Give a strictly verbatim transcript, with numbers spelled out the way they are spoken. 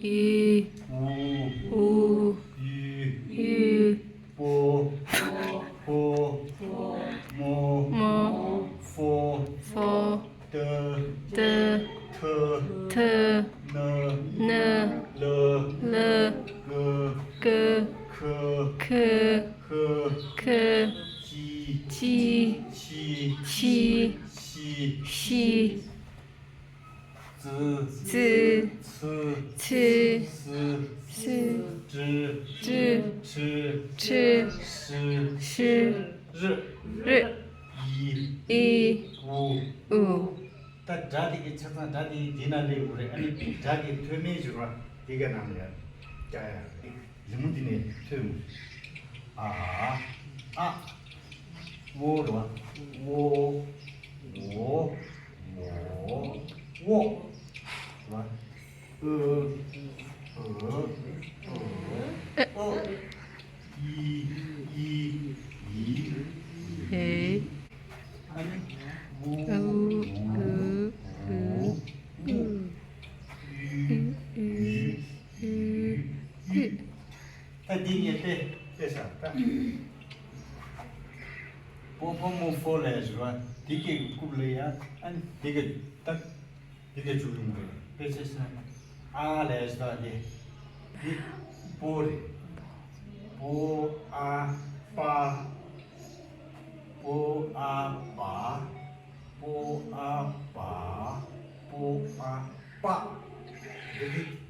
ཡི། ཨུ། ཨུ། ཡུ། ཡུ། པོ། པོ། མོ། མོ། ཧྥོ། ཧྥོ། ཏ། ཏ། ཐ། ཐ། ན། ན། ལ། ལ། ཀ། ཀ། ཁ། ཁ། ཧ། ཧ། ཅི། ཅི། ཆི། ཆི། ཤི། ཤི། ཤི། ཙི། ཙི། ཚི། ཚི། སི། སི། ཀྲི། ཀྲི། ཁྲི། ཁྲི། ཤི། ཤི། རི། རི། ཡི། ཡི། ཨུ། ཨུ། ད་སྒྲ་དེ་གི་ཆ་ཚང་སྒྲ་དེ་འདི་ན་སླེབས་དགོས་རེད། ཨ་ནི་སྒྲ་གི་མཐོ་དམན་ཞུ་བ་དེ་ག་ནང་ལ་ཡར་བཀྱག་ཡ་རེད། རི་མོ་འདི་ནས་མཐོ་དམན། ཨ། ཨ། འོ་རེད་བ། འོ། འོ། འོ། འོ། རེད་བ། ཨུ། ཨུ། ཨུ། ཨུ། ཡི། ཡི། ཡི། ཡི། ཨ་ནི། ཨུ། ཨུ། ཨུ། ཨུ། ཡུ། ཡུ། ཡུ། ཡུ། ད་འདི་ངས་དཔེ་དཔེ་བཞག་ད། པོ་ཕོ་མོ་ཧྥོ་ལས་ཞུ་བ་འདི་གི་རྐུབ་ལ་ཡ། ཨ་ནི་འདི་གི་ད། འདི་ག་འཇུག་ཡོང་གི་རེད། དཔེ་ཆ་ཤེས་ན། ཨ་ལས་ད་དེ། འདི་པོ་རེད། པོ་ཨ་པ། པོ་ཨ་པ། པོ་ཨ་པ། པོ་ཨ་པ། འདི་འདི་